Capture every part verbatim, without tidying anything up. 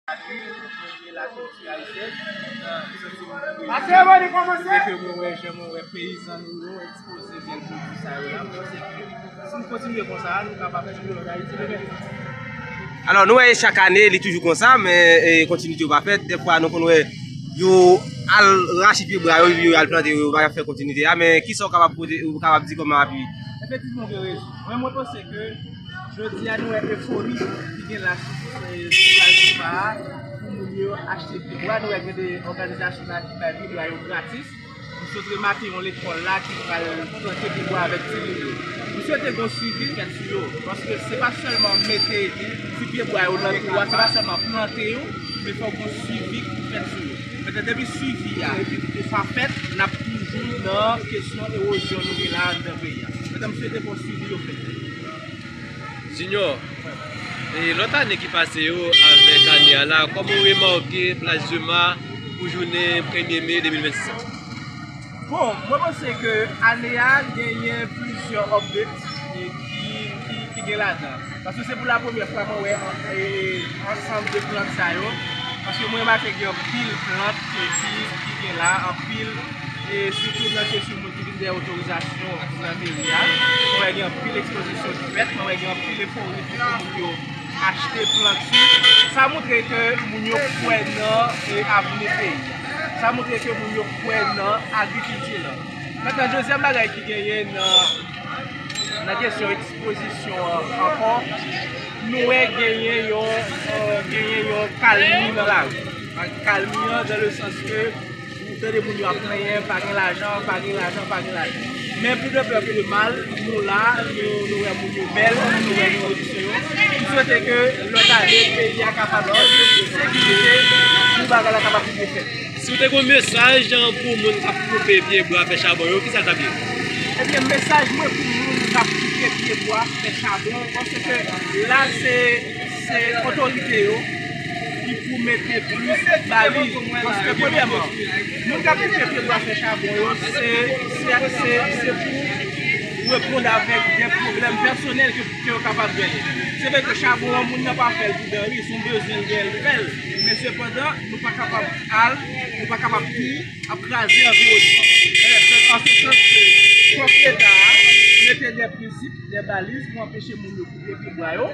Latribin, mwen vle lakilti ayisyèn, nan santi mwen vle ke mwen wè jan mwen wè peyizan nou yo ekspoze jèn pwodui sa yo la. Mwen panse ke si nou kontinye konsa, nou kapab chanje lòt Ayiti demen. Alò, nou wè chak ane, li toujou konsa, men e, kontinite yo pa fèt. Dèfwa, nou konn wè yo al rache pye bwa yo, yo al plante yo, yo pa fè kontinite a. Men kisa w kapab pote, ou kapab di kòm apui? Efektivman, ou gen rezon. Mwen, mwen panse ke jodi a, nou wè efori ki gen la sou, sou plaj Lipa a pou moun yo achte pye bwa. Nou wè gen de òganizasyon la ki bay pye bwa yo gratis. M sot remake yon lekòl la ki pral plante pye bwa avèk timoun yo. M swete gen yon swivi fèt sou yo, paske se pa sèlman mete ti pye bwa yo nan twou a, se pa sèlman plante yo, men fòk gen yon swivi ki fèt sou yo. Mentnan, depi swivi a pa fèt, n ap toujou nan kesyon ewozyon nou gen la anndan peyi a. Mentnan, m swete fè yon swivi yo fèt. Junior, e lòt ane ki pase yo avèk ane a la, kòman w remake plaj Lipa pou jounen premye me de mil vennsis an? Bon, mwen panse ke ane a genyen plizyè update e ki, ki, ki gen ladan. Paske se pou la premyè fwa mwen wè e, ansanm de plant sa yo. Paske mwen remake gen anpil plant e ki, ki gen la, anpil e sitou nan kesyon moun ki vin dèyè otorizasyon nan meri a. Mwen wè gen anpil ekspozisyon ki fèt, mwen wè gen anpil efori pou moun yo achte plant sou. Sa montre ke moun yo kwè nan e, avni peyi a. Sa montre ke moun yo kwè nan agrikilti la. Mentnan, dezyèm bagay ki genyen nan, nan kesyon ekspozisyon an ankò, nou wè genyen yon, e, genyen yon kalmi nan lari. Kalmi an, dans le sens que ou tande moun yo ap plenyen, pa gen lajan, pa gen lajan, pa gen lajan. Men plis de pè ke de mal, nou la, nou, nou wè moun yo bèl, nou wè kondisyon yo. M swete ke lòt ane, peyi a kapab sekirite, pou bagay la kapab vin fèt. Si w te gen yon mesaj pou moun k ap koupe pye bwa fè chabon yo, kisa l t ap ye? Ebyen, mesaj mwen pou moun k ap koupe pye bwa fè chabon, paske la se se otorite yo ki pou mete plis baliz. Paske, premyèman, moun k ap koupe pye bwa fè chabon yo, se, se, se, se pou reponn avèk de pwoblèm pèsonèl ke, ke yo kapab genyen. Se vre ke chabon an, moun nan pa fè l pou danri, se yon bezwen l genyen, l fè l. Men sepandan, nou pa kapab al, nou pa kapab tou ap kraze anviwònman. An se sans ke fòk Leta a mete de prensip, de baliz pou anpeche moun yo koupe pye bwa yo.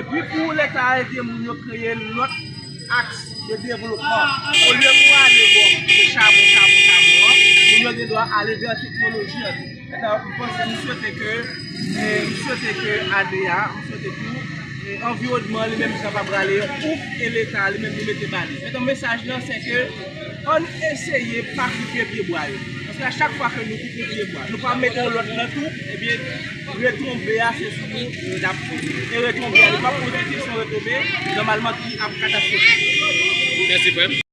Epi pou Leta a ede moun yo kreye lòt aks de devlopman. Olye pou ale bò chabon, chabon, chabon an, moun yo gen dwa ale vè teknoloji an tou. Mentnan, m panse, m swete ke, e, m swete ke ane a, m swete tou, e, anviwònman li menm kapab rale yon ouf e Leta li menm li mete baliz. Mentnan, mesaj lan se ke ann eseye pa koupe pye bwa yo. Paske a chak fwa ke nou koupe pye bwa, nou pa mete yon lòt nan tou, ebyen, retonbe a se sou nou l ap tonbe. E retonbe a li p ap pozitif, se yon retonbe nòmalman ki ap katastwofik. Mèsi, frè m.